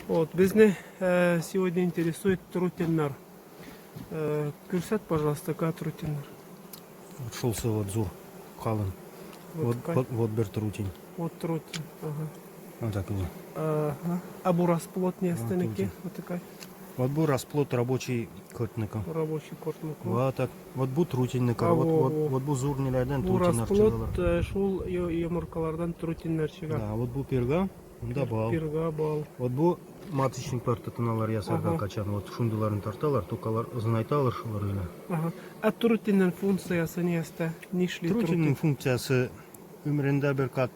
Вот, безне э, сегодня интересует трутеннар. Э, күрсәт, пожалуйста, ка трутеннар. Вот шулсы вот зур, калын. Вот, Вот, ка- вот, вот бер трутень. вот трутень. Ага. Вот так вот. Ага. А бу расплод не остальники? трутень. Вот такая Вот бу расплод рабочий кортныкы. рабочий кортныкы. Вот так. Вот бу трутеньныкы. А, Вот, во, вот, во. вот бу зур ниләрдән Бу трутеннар расплод чыгалар. э, шул йомыркалардан трутеннар чыга. Да, вот бу перга, монда бал. Перга, бал. Вот бу маточниклар тотыналар ясарга Ага. качан. Вот шундыйларын тарталар, только алар озынайталар шулар белән. Ага. Ә трутенның функциясе ни әстә? Нишли Трутенның трутень? функциясе өмрендә бер кат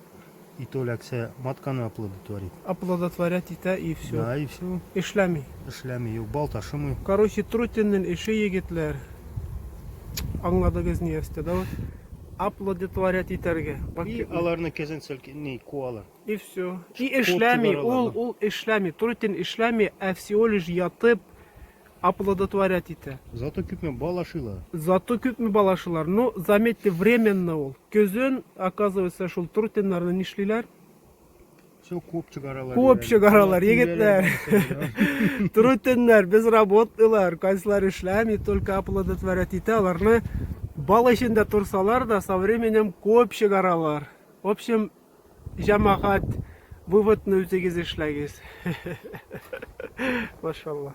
ит эләксә, матканы оплодотворит. Оплодотворять итә и все. Да, и все. Эшләми. Эшләми, юк, бал ташымый. Короче, трутенның эше, егетләр. Аңладыгыз ни әстә, да? Вот. Оплодотворять итәргә. И аларны кезен селки, не, куалар. И все. И эшләми, чыгаралар, ул, да. ул эшләми. Трутень эшләми, ә всего лишь ятып оплодотворять итә. Зато күпме бал ашыйлар. Зато күпме бал ашыйлар. Но, заметьте, временно ул. Көзен, оказывается, шул трутеннарны нишлиләр? Все, куып чыгаралар. Куып чыгаралар, егетләр. Трутеннар, безработныйлар, кайсылар эшләми, только оплодотворять итә, аларны бал эчендә торсалар да, со временем куып чыгаралар. В общем, җәмәгать, выводны үзегез эшләгез. Машалла.